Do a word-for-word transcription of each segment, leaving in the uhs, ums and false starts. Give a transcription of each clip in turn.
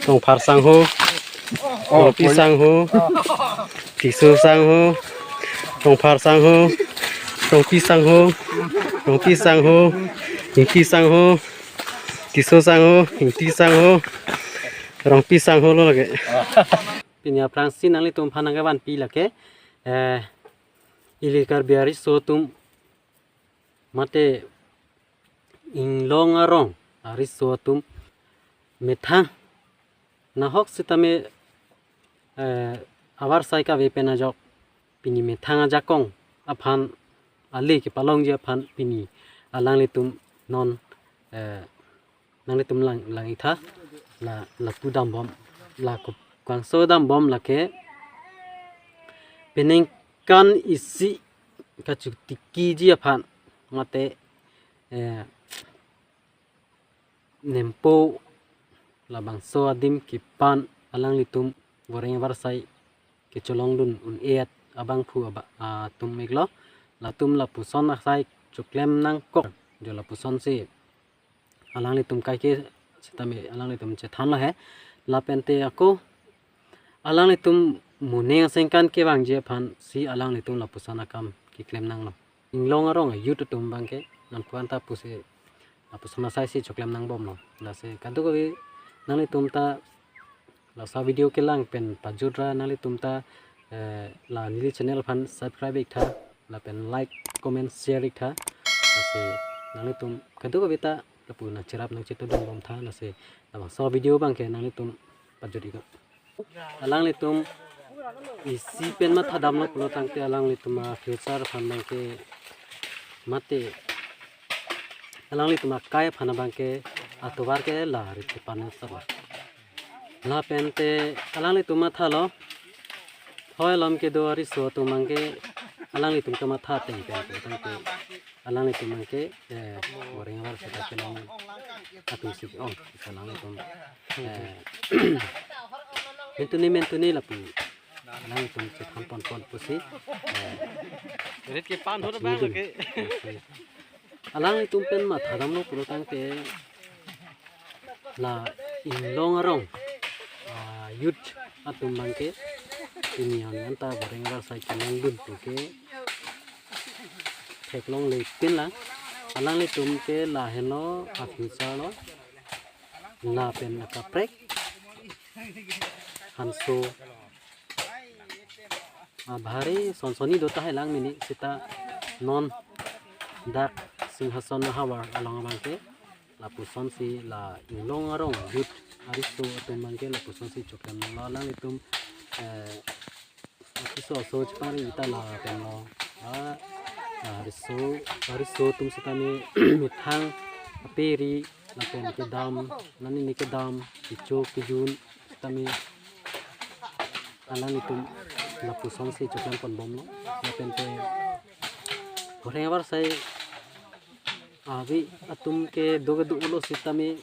Rongphar sangho, Rongpi sangho, Tisso sangho, Rongphar sangho, Rongpi sangho, Rongpi sangho, Ingti sangho, Tisso sangho, Ingti sangho, Rongpi sangho lo lake. Pini aphrangsi nanglitum aphan nangkevanpi lake, eh, ili Karbi ariso atum mate inglong arong ariso atum methang nahok sitame, eh, avarsai kave pen ajok pini methang ajakong aphan ale kepalongji aphan pini alanglitum non, eh, nanglitum lang, lang-iktha, la, lapu dambom, la kup-, kangso dambom lake peningkan isi kachotikiji aphan mate, eh, nempo labangso adim kepan alanglitum voreng avarsai kecholongdun un-et abangphu aba-, atum iklo, latum lapuson asai choklem nangkok, jo lapusonsi alanglitum kaike sitame alanglitum chethan lo he. Lapente ako alanglitum moning asengkan kevangji aphansi alanglitum lapuson akam keklem nanglo. Inglong arong youth atum abangke nangpu-an ta pusi lapuson asaisi choklem nangbomlo. Lasi kadokave nanglitum ta laso video kelang pen pajut ra nanglitum ta, eh, la neli channel aphan subscribe iktha, lapen like, comment, share iktha. Lasi nanglitum kadokave ta lapu nangcherap nangchetudun bomtha, lasi labangso video abangke nanglitum pajut iknon. Alanglitum isi pen mathadamlo pulotangte alanglitum a-future aphan abangke mate alanglitum akai aphan abangke atovar ke la ri chepan sar. Lapente alanglitum mathalo, hoi alom kedo ariso atum abangke alanglitum kematha ateng pen pulotangte alanglitum abangke, eh, voreng avarsai ta kelong atumsi ke-ong, alanglitum, eh, mentuni mentuni lapu alanglitum chethan ponpon pusi, eh, rit kepan hot pachini bang dun. Lake. Alanglitum pen mathadamlo pulotangte la inglong arong, ah, youth atum abangke pini aning anta voreng avarsai kelongdun puke theklongle pinlang. Alanglitum ke lahenlo a-future lo, lapen akaprek hanso abhari sonsoni do tahai lang mini sita non dak Singhason ahavar along abangke lapusonsi la inglong arong youth ariso atum abangke lapusonsi choklem nanglo. Alanglitum, eh, apiso aso chepari ita lapen lo. Ah, ah, ariso, ariso atum sitame methang aperi lapen kedam, nanini kedam, kecho kejun sitame alanglitum lapusonsi choklem ponbomlo. Lapente voreng avarsai avi atum ke do kedo-o lo sitame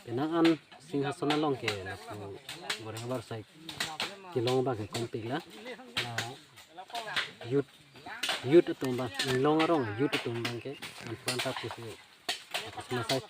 penang an Singhason along ke lapu voreng avarsai kelong abangke konpik la. La youth, youth atum abang, inglong arong youth atum abangke nangpu-an ta pusi, pusi masai.